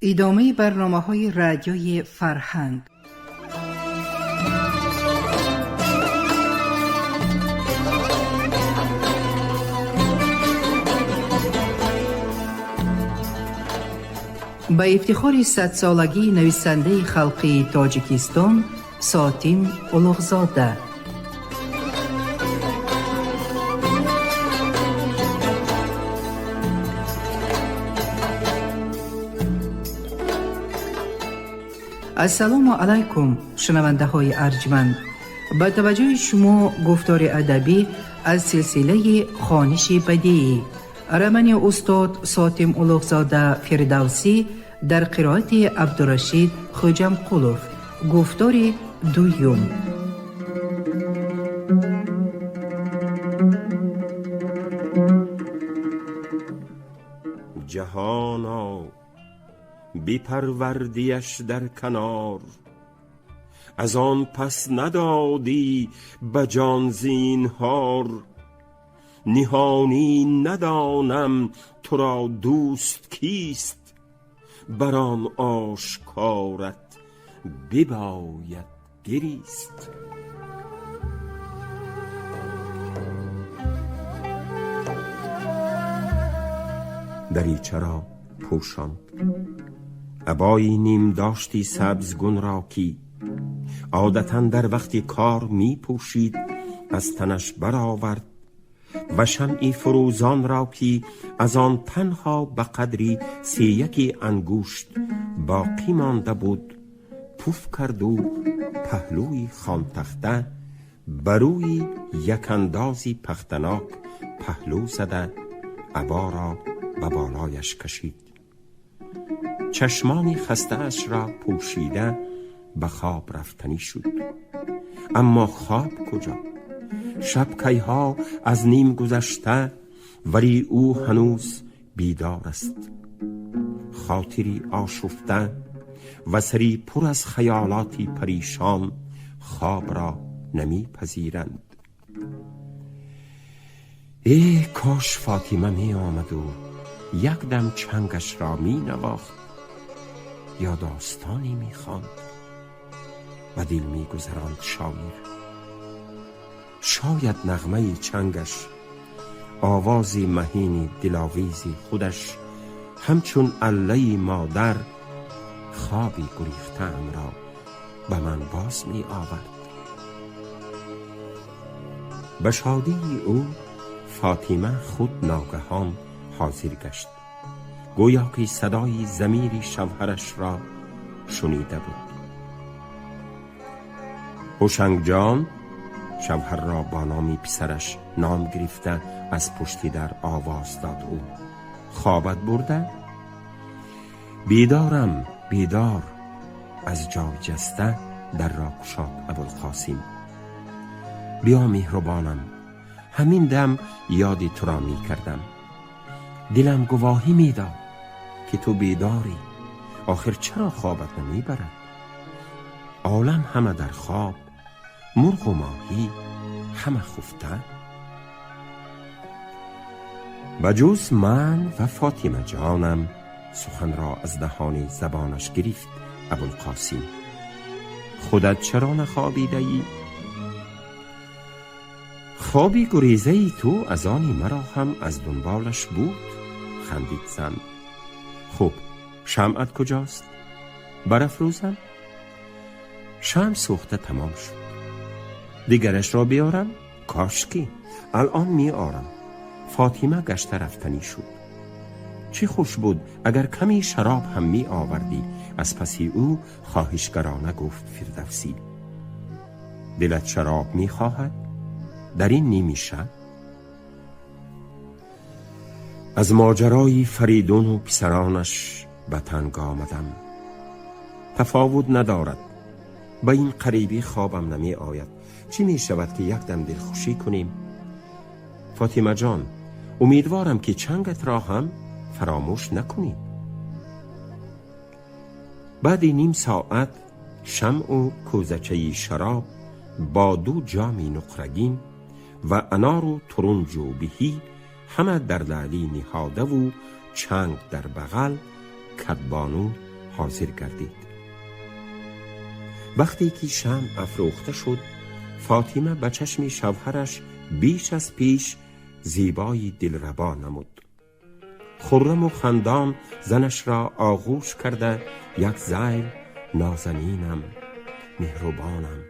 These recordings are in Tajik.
Идомаи барномаҳои радиои Фарҳанг. Ба ифтихори садсолагии нависандаи халқии Тоҷикистон Сотим Улуғзода. Ассалому алайкум, шунавандаҳои арҷманд. Ба таваҷҷӯҳи шумо гуфтори адабӣ аз силсилаи хониши бадиӣ, романи устод Сотим Улуғзода Фирдавсӣ дар қироати Абдурашид Хӯҷамқулов. Гуфтори дуюм. Ҷаҳоно, бипарвардиаш дар канор, аз он пас надодӣ ба ҷон зинҳор. Ниҳонӣ надонам туро дӯст кист, бар он ошкорат бибояд гирист. Даричаро пӯшонд. Абои нимдошти сабзгун ро, ки одатан дар вақти кор мепӯшид, аз танаш баровард ва шамъи фурӯзонро, ки аз он танҳо ба қадри сеяки ангушт боқӣ монда буд, пуф карду паҳлӯи хонтахта ба рӯи якандози пахтанок паҳлӯ зада, аборо ба болояш кашид. Чашмони хастааш را пӯшида ба хоб рафтанӣ шуд. Аммо хоб куҷо? Шаб кайҳо аз ним гузашта, вале ӯ ҳанӯз бедор аст. Хотири ошуфта ва сари пур аз хаёлоти паришон хоб ро намепазиранд. Э, кош Фотима меомаду як дам чангашро менавохт ё достоне мехонд. Ба дил мегузаронд шоир. Шояд нағмаи чангаш, овози маҳини диловези худаш, ҳамчун аллаи модар хоби гурехтаамро ба ман боз меовард. Ба шодии ӯ Фотима худ ногаҳон ҳозир гашт, гӯё ки садои замири шавҳарашро шунида буд. Ҳушангҷон, шавҳарро бо номи писараш ном гирифта, аз пушти дар овоз дод ӯ, хобат бурда? Бедорам, бедор. Аз ҷой ҷаста дарро кушод Абулқосим. Биё, меҳрубонам, ҳамин дам ёди туро мекардам. Дилам гувоҳӣ медод, ки ту бедорӣ. Охир чаро хобат намебарад? Олам ҳама дар хоб, мурғу моҳӣ ҳама хуфта. Ба ҷуз ман ва Фотима ҷонам. Суханро аз даҳони забонаш гирифт Абулқосим. Худат чаро нахобидаӣ? Хоби гурезаи ту аз они маро ҳам аз дунболаш буд, хандид зан. Хуб, шамъат куҷост? Барафрӯзам? Шамъ сӯхта тамом шуд. Дигарашро биёрам? Кошки. Алон меорам. Фотима гашта рафтанӣ шуд. Чӣ хуш буд, агар каме шароб ҳам меовардӣ, аз паси ӯ хоҳишгарона гуфт Фирдавсӣ. Дилат шароб мехоҳад дар ин ними шаб? Аз моҷарои Фаридуну писаронаш ба танг омадам. Тафовут надорад. Ба ин қарибӣ хобам намеояд. Чӣ мешавад, ки як дам дилхушӣ кунем? Фотимаҷон, умедворам, ки чангатро ҳам фаромӯш накунӣ. Баъди ним соат шамъу кӯзачаи шароб бо ду ҷоми нуқрагин ва анору турунҷу биҳӣ ҳама дар лаълӣ ниҳодаву чанг дар бағал, кадбону حاضر گردید. وقتی که شمع افروخته شد، فاطمه به چشم شوهرش بیش از پیش زیبایی دلربا نمود. خرم و خندان زنش را آغوش کرده یک زیل نازنینم، مهربانم،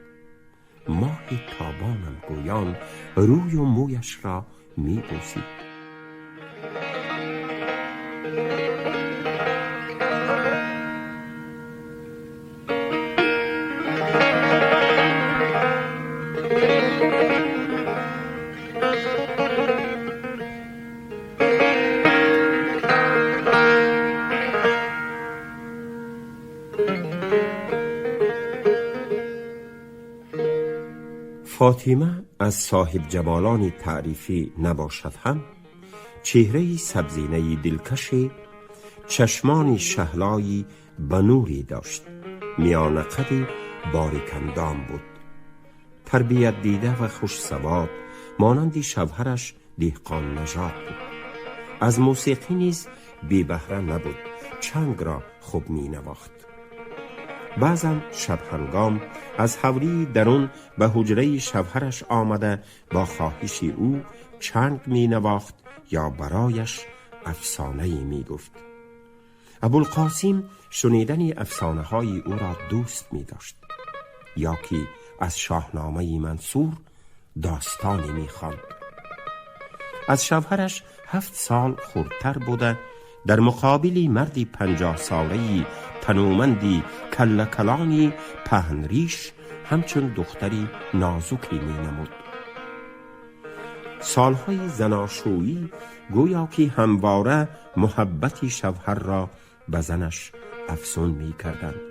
ماه تابانم گویان روی و مویش را می بوسید. فاطمه از صاحب جمالان تعریفی نباشد هم، چهره سبزینه دلکش، چشمان شهلایی به نوری داشت، میان قدی باریک اندام بود، تربیت دیده و خوش سواد، مانند شوهرش دهقان نژاد بود. از موسیقی نیز بی بهره نبود، چنگ را خوب می نواخت. بعضا شب هنگام از حولی درون به حجره شوهرش آمده با خواهش او چنگ می نواخت یا برایش افسانه می گفت. ابوالقاسم شنیدن افسانه های او را دوست می داشت، یا که از شاهنامه منصور داستانی می خواند. از شوهرش 7 سال خردتر بوده، در مقابل مردی 50 ساله‌ای تنومندی کله کلانی پهن ریش همچون دختری نازکی می نمود. سالهای زناشویی گویا که همواره محبت شوهر را به زنش افزون می کردند.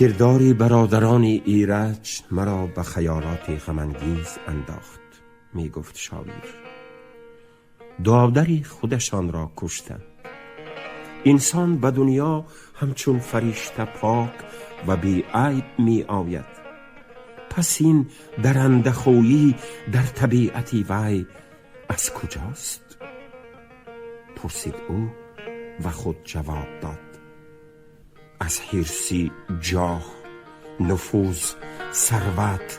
کردار برادران ایرج مرا به خیالات غم انگیز انداخت، می گفت شاعر. دادری خودشان را کشتند. انسان به دنیا همچون فرشته پاک و بی عیب می آید. پس این درنده خویی در طبیعت وی از کجاست؟ پرسید او و خود جواب داد: از حرص جاه، نفوذ، ثروت،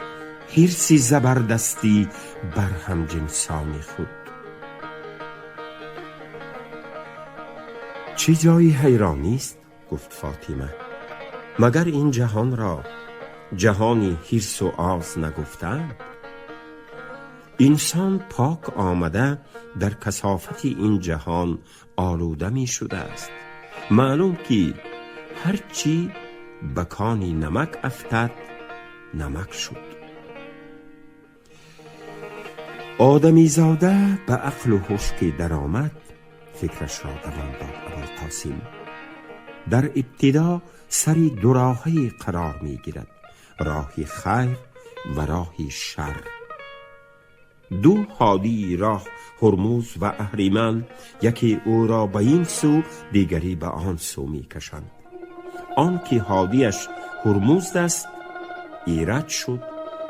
حرص زبردستی بر همجنسان خود. چه جایی حیرانی است؟ گفت فاطمه. مگر این جهان را جهانی حرص و آز نگفتند؟ انسان پاک آمده در کثافت این جهان آلوده می شده است. معلوم که هرچی به کانی نمک افتد نمک شد. آدمی زاده به عقل و هوش که درآمد فکرش را دوام داد ابوالقاسم. در ابتدا سری دو راهی قرار می گیرد، راه خیر و راه شر. دو هادی راه، هرمز و اهریمن، یکی او را به این سو دیگری به آن سو می کشند. آن که هادیش هرمزد است ایرج شد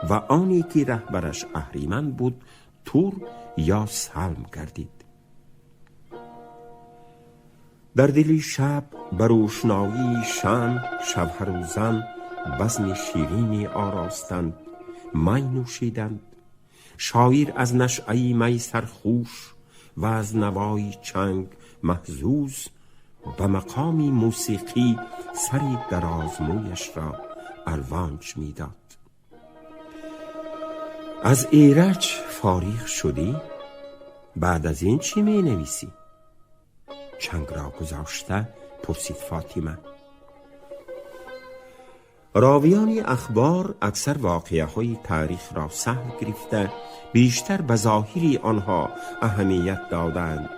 و آنی که رهبرش اهریمن بود تور یا سلم گردید. در دل شب بر روشنایی شمع شوهر و زن بزم شیرینی آراستند، می نوشیدند. شاعر از نشعه می سرخوش و از نوای چنگ محظوظ به مقام موسیقی سری دراز مویش را الوانج میداد. از ایرج فارغ شدی؟ بعد از این چی می نویسی؟ چنگ را گذاشته پرسید فاطمه. راویان اخبار اکثر واقعه های تاریخ را سهل گرفته، بیشتر به ظاهری آنها اهمیت دادند.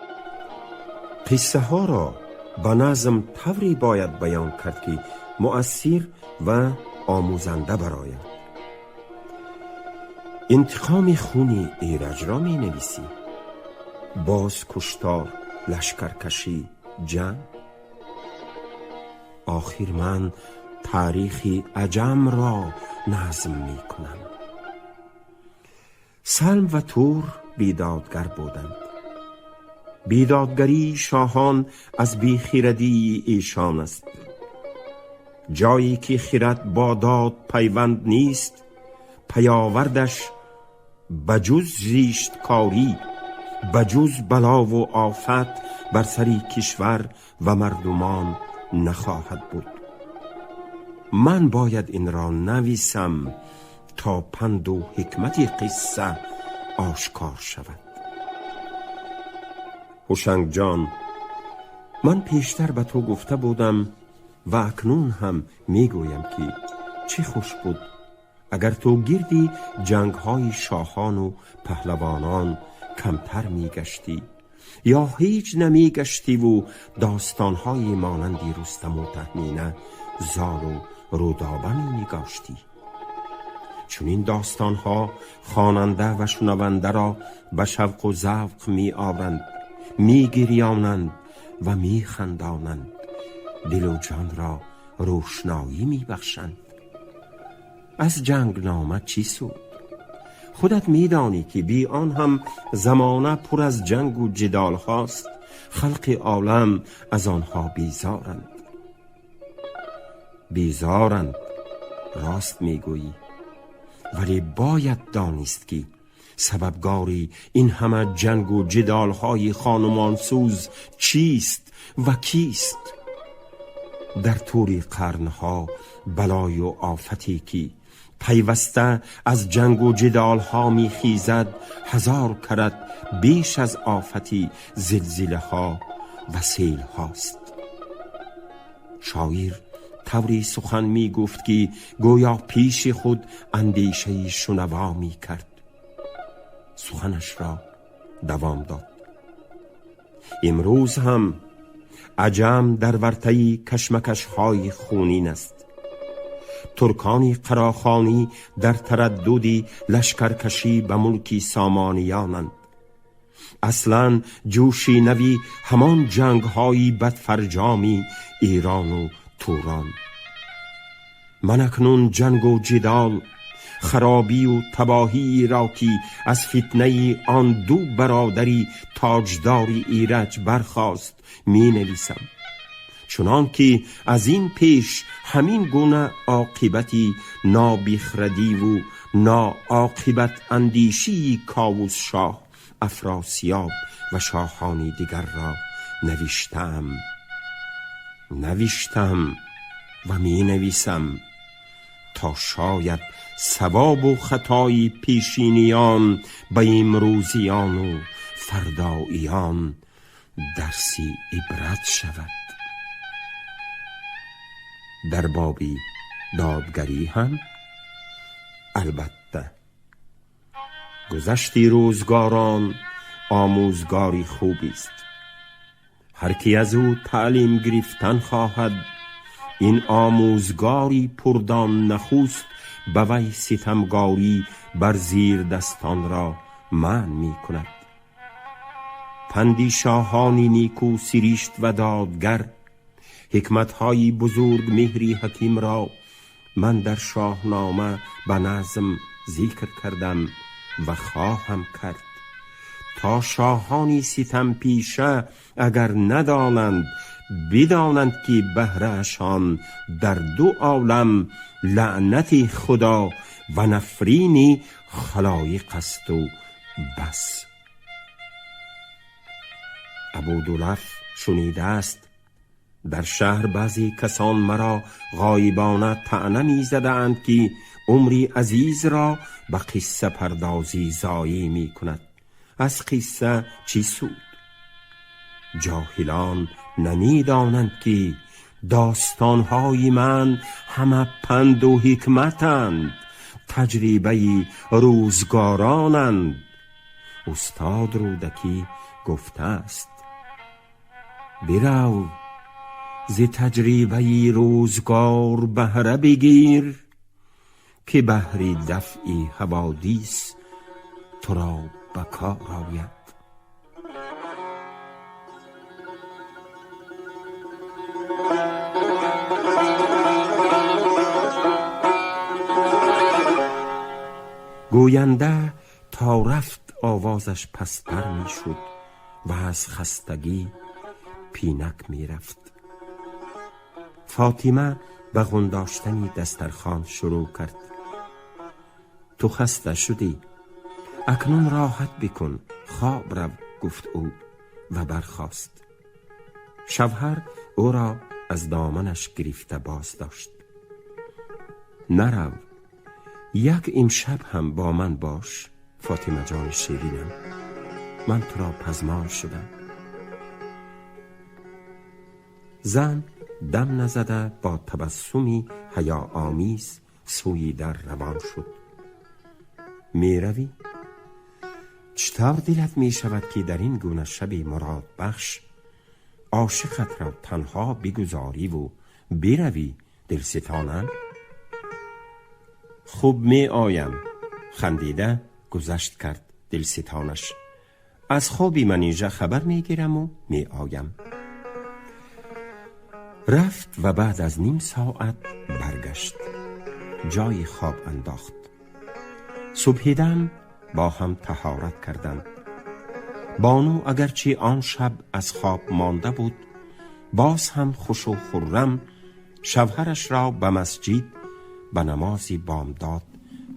قصه ها را به نظم طوری باید بیان کرد که مؤثر و آموزنده براید. انتقام خونی ایرج را می نویسی، باز کشتار، لشکرکشی، جنگ. آخر من تاریخ عجم را نظم می کنم. سلم و تور بیدادگر بودند. بیدادگری شاهان از بیخیردی ایشان است. جایی که خیرت با داد پیوند نیست، پیاوردش بجز زیشتکاری، بجز بلا و آفت بر سری کشور و مردمان نخواهد بود. من باید این را نویسم تا پند و حکمت قصه آشکار شود. هوشنگ جان، من پیشتر به تو گفته بودم و اکنون هم میگویم که چه خوش بود اگر تو گردی جنگ های شاهان و پهلوانان کمتر میگشتی یا هیچ نمیگشتی و داستانهای مانندی رستم و تهمینه، زال و رودابه می نگاشتی. چون این داستانها خواننده و شنونده را به شوق و ذوق می آورند، می گریانند و می خندانند، دل و جان را روشنایی می بخشند. از جنگ نامه چی سود؟ خودت می دانی که بی آن هم زمانه پر از جنگ و جدال هاست. خلق عالم از آنها بیزارند. بیزارند، راست می گویی، ولی باید دانست که سببگاری این همه جنگ و جدال های خانمانسوز چیست و کیست؟ در طول قرنها بلای و آفتی که پیوسته از جنگ و جدال ها می خیزد، هزار کرت بیش از آفتی زلزله ها و سیل هاست. شاعر طوری سخن می گفت که گویا پیش خود اندیشه شنوا می کرد. سخنش را دوام داد. امروز هم عجم در ورطه کشمکش های خونین است. ترکانی قراخانی در ترددی لشکرکشی به ملکی سامانیانند. اصلا جوشی نوی همان جنگ های بدفرجامی ایران و توران. من اکنون جنگ و جدال، خرابی و تباهی را که از فتنه آن دو برادری تاجداری ایرج برخاست می نویسم، چنان که از این پیش همین گونه عاقبتی نابخردی و ناعاقبت اندیشی کاووس شاه، افراسیاب و شاهانی دیگر را نوشتم و می نویسم تا شاید ثواب و خطای پیشینیان به امروزیان و فرداییان درسی عبرت شود. در بابی دادگری هم البته گذشتی روزگاران آموزگاری خوبی است. هر کی از او تعلیم گرفتن خواهد، این آموزگاری پردان نخوست به وی ستمگاری بر زیر دستان را منع می کند. پندی شاهانی نیکو سریشت و دادگر، حکمت‌های بزرگ مهری حکیم را من در شاهنامه به نظم ذکر کردم و خواهم کرد تا شاهانی ستم پیشه اگر ندانند بدانند که بهره‌شان در دو عالم لعنت خدا و نفرین خلایق است و بس. ابودولف شنیده است در شهر بعضی کسان مرا غایبانه طعنه می زدند که عمری عزیز را به قصه پردازی ضایع می کند. از قصه چی سود؟ جاهلان نمی دانند که داستانهای من همه پند و حکمتند، تجربه روزگارانند. استاد رودکی گفته است: برو ز تجربه روزگار بهره بگیر که بهر دفع حوادث تو را به کار آید. گوینده تا رفت آوازش پستر می شد و از خستگی پینک می رفت. فاطمه به غنداشتن دسترخوان شروع کرد. تو خسته شدی، اکنون راحت بکن، خواب رو، گفت او و برخاست. شوهر او را از دامنش گرفته باز داشت. نرو، یک امشب هم با من باش فاطمه جان شیرینم، من تو را پزمان شدم. زن دم نزده با تبسمی حیا آمیز سوی در روان شد. می روی؟ چطور دلت می شود که در این گونه شب مراد بخش عاشقت را تنها بگذاری و بروی دلستانم؟ خوب می آیم، خندیده گذشت کرد دلستانش. از خوابی منیژه خبر می گیرم و می آیم. رفت و بعد از نیم ساعت برگشت. جای خواب انداخت. صبحیدم با هم طهارت کردند. بانو اگرچه آن شب از خواب مانده بود، باز هم خوش و خرم شوهرش را به مسجد به نماز بامداد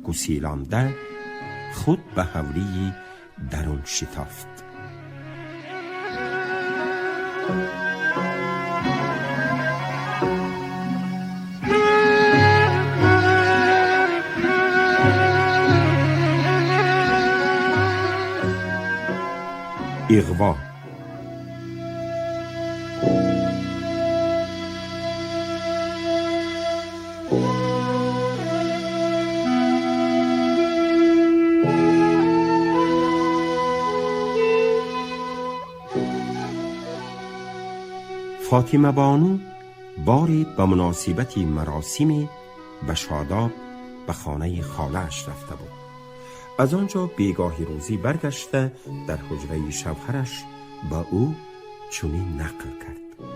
گسیلانده خود به حولی درون شتافت. اغوا. فاطمه بانو باری به مناسبت مراسم به شاداب به خانه خاله‌اش رفته بود. از آنجا بیگاه روزی برگشته در حجره شوهرش با او چنین نقل کرد: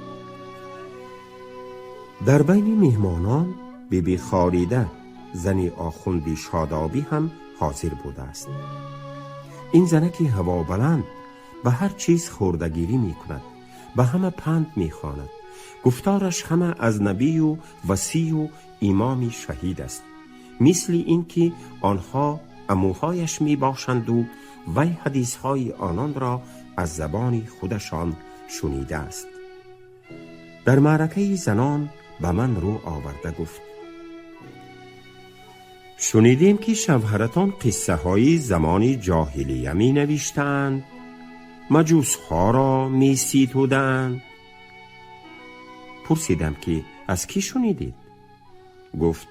در بین مهمانان بیبی خالیده زن آخوند شادابی هم حاضر بوده است. این زنکی هوا بلند به هر چیز خوردگیری می کند، به همه پند می خواند، گفتارش همه از نبی و وصی و امام شهید است، مثل این که آنها عموهایش می باشند و وی حدیثهای آنان را از زبان خودشان شنیده است. در معرکه زنان به من رو آورده گفت: شنیدیم که شوهرتان قصه های زمان جاهلیه می نوشتند، مجوس ها را می ستودند. پرسیدم که از کی شنیدید؟ گفت: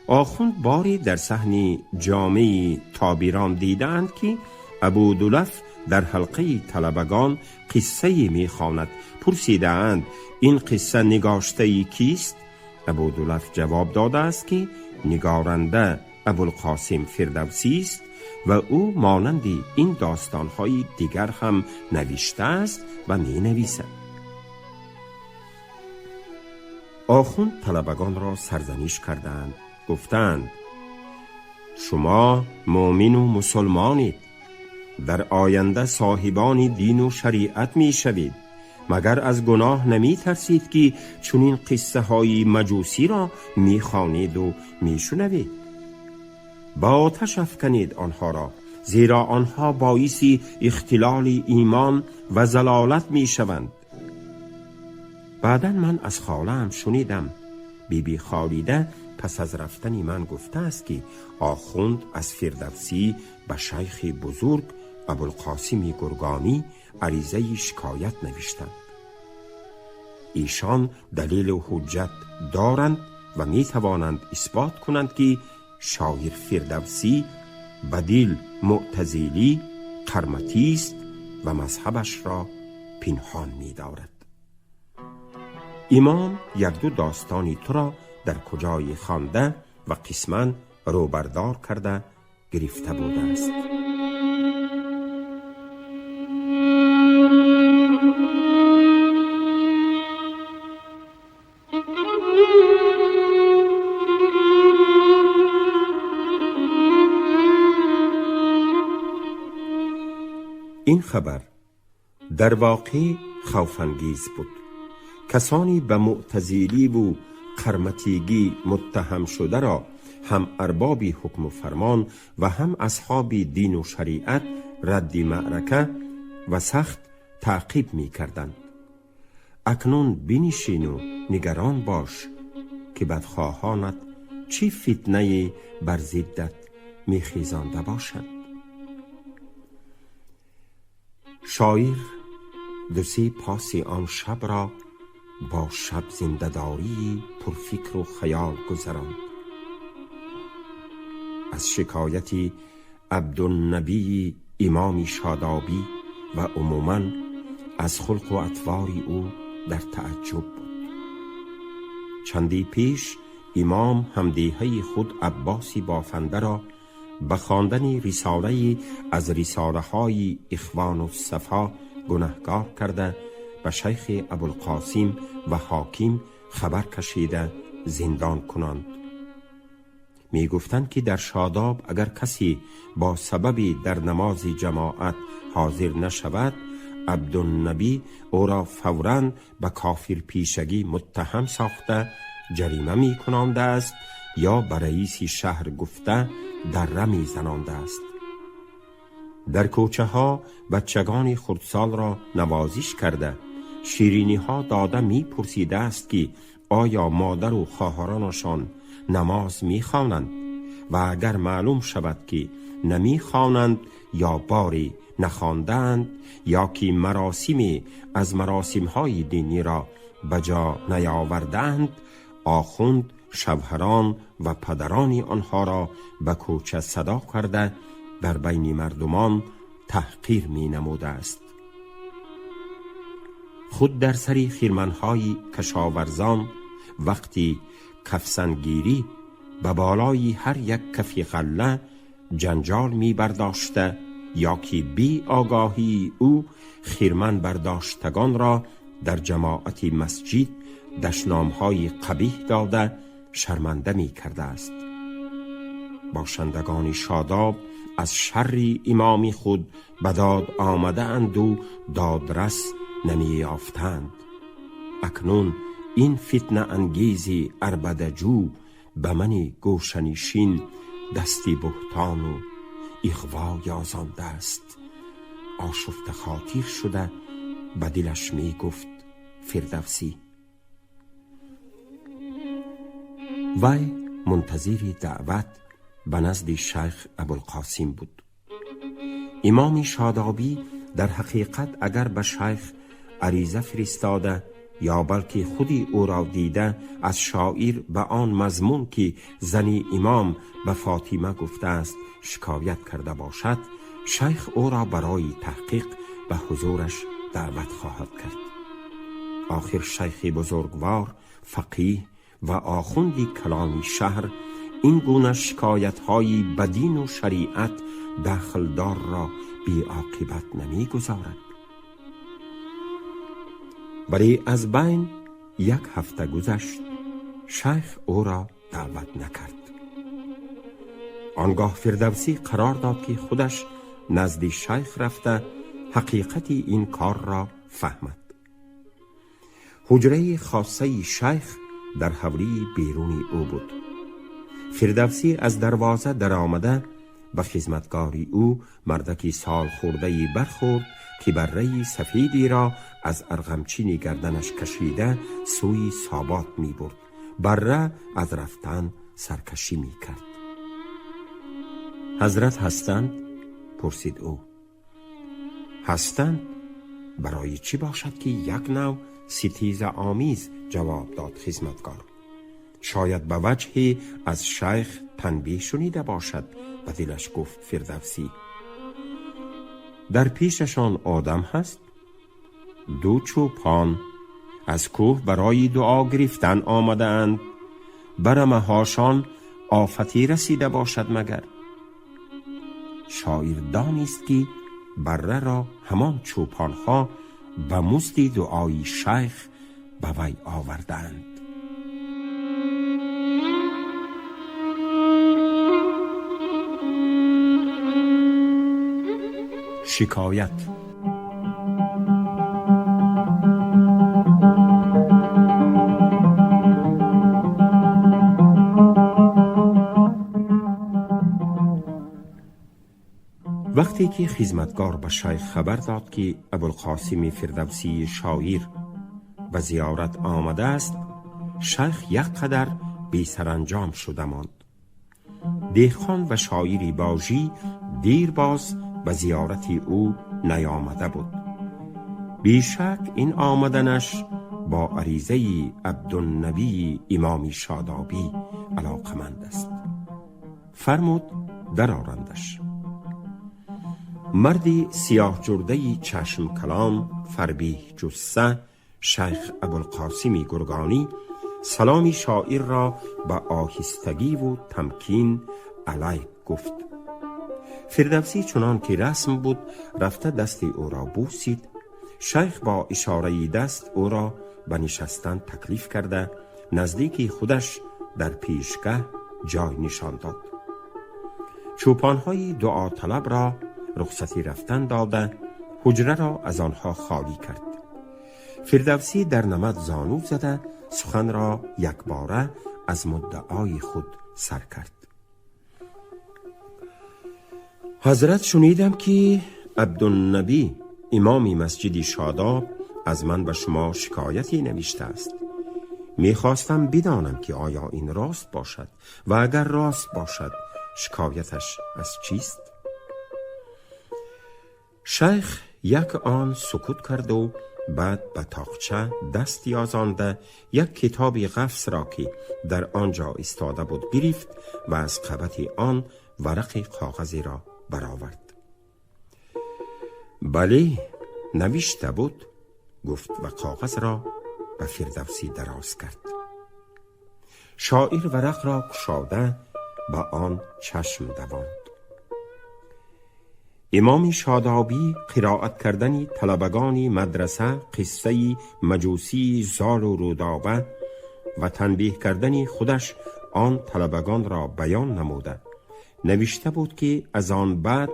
آخوند باری در صحن جامعه تابیران دیدند که ابودلف در حلقه طلبگان قصه می خواند. پرسیدند این قصه نگاشته کیست؟ ابودلف جواب داده است که نگارنده ابوالقاسم فردوسی است و او مانند این داستانهای دیگر هم نوشته است و می نویسد. آخوند طلبگان را سرزنش کردند، گفتند شما مؤمن و مسلمانید، در آینده صاحبان دین و شریعت می شوید، مگر از گناه نمی ترسید که چنین قصه های مجوسی را می خوانید و می شنوید؟ با آتش افکنید آنها را، زیرا آنها باعث اختلال ایمان و ضلالت می شوند. بعدا من از خاله‌ام شنیدم بیبی خالیده پس از رفتن من گفته است که آخوند از فردوسی به شیخ بزرگ ابوالقاسم گرگانی عریضه شکایت نوشتند. ایشان دلیل و حجت دارند و می توانند اثبات کنند که شاعر فردوسی بدیل معتزلی قرمطی است و مذهبش را پنهان می دارد. امام یک دو داستانی تو را در کجای خوانده و قسما روبردار کرده گرفته بوده است. این خبر Дар воқеъ хавфангез буд. Касоне ба муътазилӣ ву қарматигӣ муттаҳам шуда ро ҳам арбоби ҳукму фармон ва ҳам асҳоби дину шариат радди маърака ва сахт таъқиб мекарданд. Акнун бинишину нигарон бош, ки бадхоҳонат чӣ фитнае бар зиддат мехезонда бошанд. Шоир ду-се поси он шаб ро бо шаб зиндадории пурфикру хаёл гузаронд. Аз шикояти Абдуннабии имоми Шодобӣ ва умуман аз хулқу атвори ӯ дар таъаҷҷуб буд. Чанде пеш имом ҳамдеҳаи худ Аббоси бофандаро ба хондани рисолае аз рисолаҳои Ихвону Сафо гунаҳкор карда, ба шайхи Абулқосим ва ҳоким хабар кашида зиндон кунанд. Мегуфтанд, ки дар Шодоб агар касе бо сабаби дар намози ҷамоат ҳозир нашавад, Абдуннабӣ ӯро фавран ба кофирпешагӣ муттаҳам сохта ҷарима мекунондааст ё ба раиси шаҳр гуфта дарра мезанондааст. Дар кӯчаҳо бачагони хурдсолро навозиш карда, шириниҳо дода мепурсидааст, ки оё модару хоҳаронашон намоз мехонанд, ва агар маълум шавад, ки намехонанд ё боре нахондаанд, ё ки маросиме аз маросимҳои диниро ба ҷо наёвардаанд, охунд шавҳарон ва падарони онҳоро ба кӯча садо карда дар байни мардумон таҳқир менамудааст. Худ дар сари хирманҳои кашоварзон вақти кафсангирӣ ба болои ҳар як кафи ғалла ҷанҷол мебардошта, ё ки би огоҳии ӯ хирман бардоштагонро дар ҷамоати масҷид дашномҳои қабиҳ дода шарманда мекардааст. Бошандагони Шодоб аз шарри имоми худ ба дод омадаанду додрас намеёфтанд. Акнун ин фитнаангези арбадаҷӯ ба мани гӯшанишин дасти буҳтону иғво ёзондааст. Ошуфта хотир шуда ба дилаш мегуфт Фирдавсӣ. Вай мунтазири даъват ба назди шайх Абулқосим буд. Имоми Шодобӣ дар ҳақиқат агар ба шайх ариза фиристода ё балки худи ӯро дида аз шоир ба он мазмун, ки зани имом ба Фотима гуфтааст, шикоят карда бошад, шайх ӯро барои таҳқиқ ба ҳузураш даъват хоҳад кард. Охир шайхи бузургвор, фақиҳ ва охунди калони шаҳр ин гуна шикоятҳои ба дину шариат дахлдорро беоқибат намегузорад. Вале аз байн як ҳафта гузашт, шайх ӯро даъват накард. Он гоҳ Фирдавсӣ қарор дод, ки худаш назди шайх рафта ҳақиқати ин корро фаҳмад. Ҳуҷраи хоссаи шайх дар ҳавлии беруни ӯ буд. Фирдавсӣ аз дарвоза даромада ба хизматгори ӯ, мардаки солхӯрдаи бархӯрд, ки барраи сафедеро аз арғамчини гарданаш кашида сӯи собот мебурд. Барра аз рафтан саркашӣ мекард. «Ҳазрат ҳастанд?» пурсид ӯ. «Ҳастанд, барои чӣ бошад?» ки як нав ситизаомез ҷавоб дод хизматгор. Шояд ба ваҷҳе аз шайх танбеҳ шунида бошад, ба дилаш гуфт Фирдавсӣ. Дар пешашон одам ҳаст? Ду чӯпон аз кӯҳ барои дуо гирифтан омадаанд. Ба рамаҳошон офате расида бошад магар? Шоир донист, ки барраро ҳамон чӯпонҳо ба музди дуои шайх ба вай овардаанд. Шикоят. وقتی که خدمتگار به شیخ خبر داد که ابوالقاسم فردوسی شاعر به زیارت آمده است، شیخ یک قدر بی سرانجام شده ماند. دهقان و شاعری باژی دیر باز به زیارت او نیامده بود. بیشک این آمدنش با عریضه عبدالنبی امام شادابی علاقمند است. فرمود درآرندش. مردی سیاه جرده چشم کلام، فربیه جثه، شیخ ابوالقاسم گرگانی سلامی شاعر را به آهستگی و تمکین علیک گفت. فردوسی چنان که رسم بود رفته دست او را بوسید. شیخ با اشاره دست او را به نشستن تکلیف کرده نزدیک خودش در پیشگه جای نشان داد. چوپانهای دعا طلب را رخصتی رفتن داده حجره را از آنها خالی کرد. فردوسی در نمد زانو زده سخن را یک باره از مدعای خود سر کرد. حضرت، شنیدم که عبدالنبی امام مسجد شاداب از من به شما شکایتی نوشته است. میخواستم بدانم که آیا این راست باشد و اگر راست باشد شکایتش از چیست؟ شیخ یک آن سکوت کرد و بعد به تاقچه دست یازانده یک کتاب غفص را که در آنجا ایستاده بود گرفت و از قبط آن ورق کاغذی را برآورد. بله، نوشته بود، گفت و کاغذ را به فردوسی دراز کرد. شاعر ورق را گشاده به آن چشم دواند. امام شادابی قرائت کردن طلبگان مدرسه قصه مجوسی زال و رودابه و تنبیه کردن خودش آن طلبگان را بیان نموده نوشته بود که از آن بعد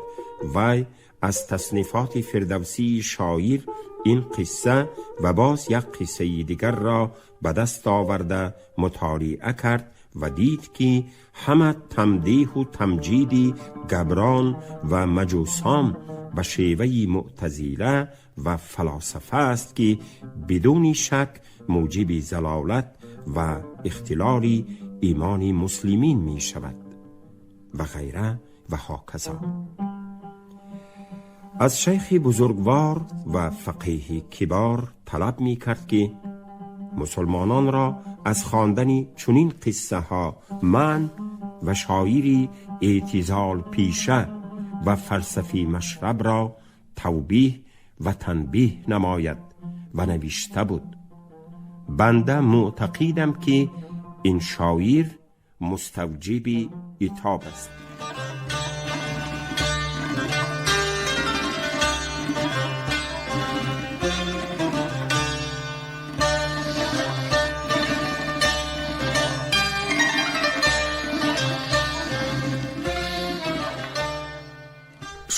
وی از تصنیفات فردوسی شاعر این قصه و باز یک قصه دیگر را به دست آورده مطالعه کرد و دید که همه تمدیح و تمجید گبران و مجوسان به شیوه معتزله و فلاسفه است که بدون شک موجب ضلالت و اختلال ایمان مسلمین می شود و غیره و هکذا. از شیخ بزرگوار و فقیه کبار طلب می کرد که مسلمانان را از خواندن چنین قصه ها من و شاعری اعتزال پیشه و فلسفی مشرب را توبیه و تنبیه نماید و نوشته بود: بنده معتقدم که این شاعر مستوجب عتاب است.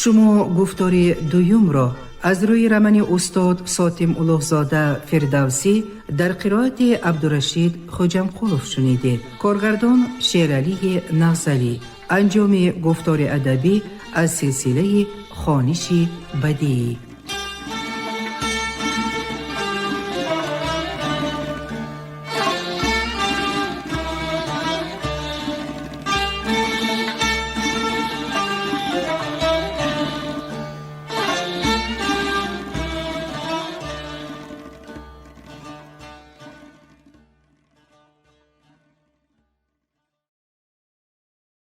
Шумо гуфтори дуюмро аз рӯи романи устод Сотим Улуғзода Фирдавсӣ дар қироати Абдурашид Хоҷамқулов шунидед. Коргардон Шералии Нағзалӣ. Анҷоми гуфтори адабӣ аз силсилаи хониши бадиӣ.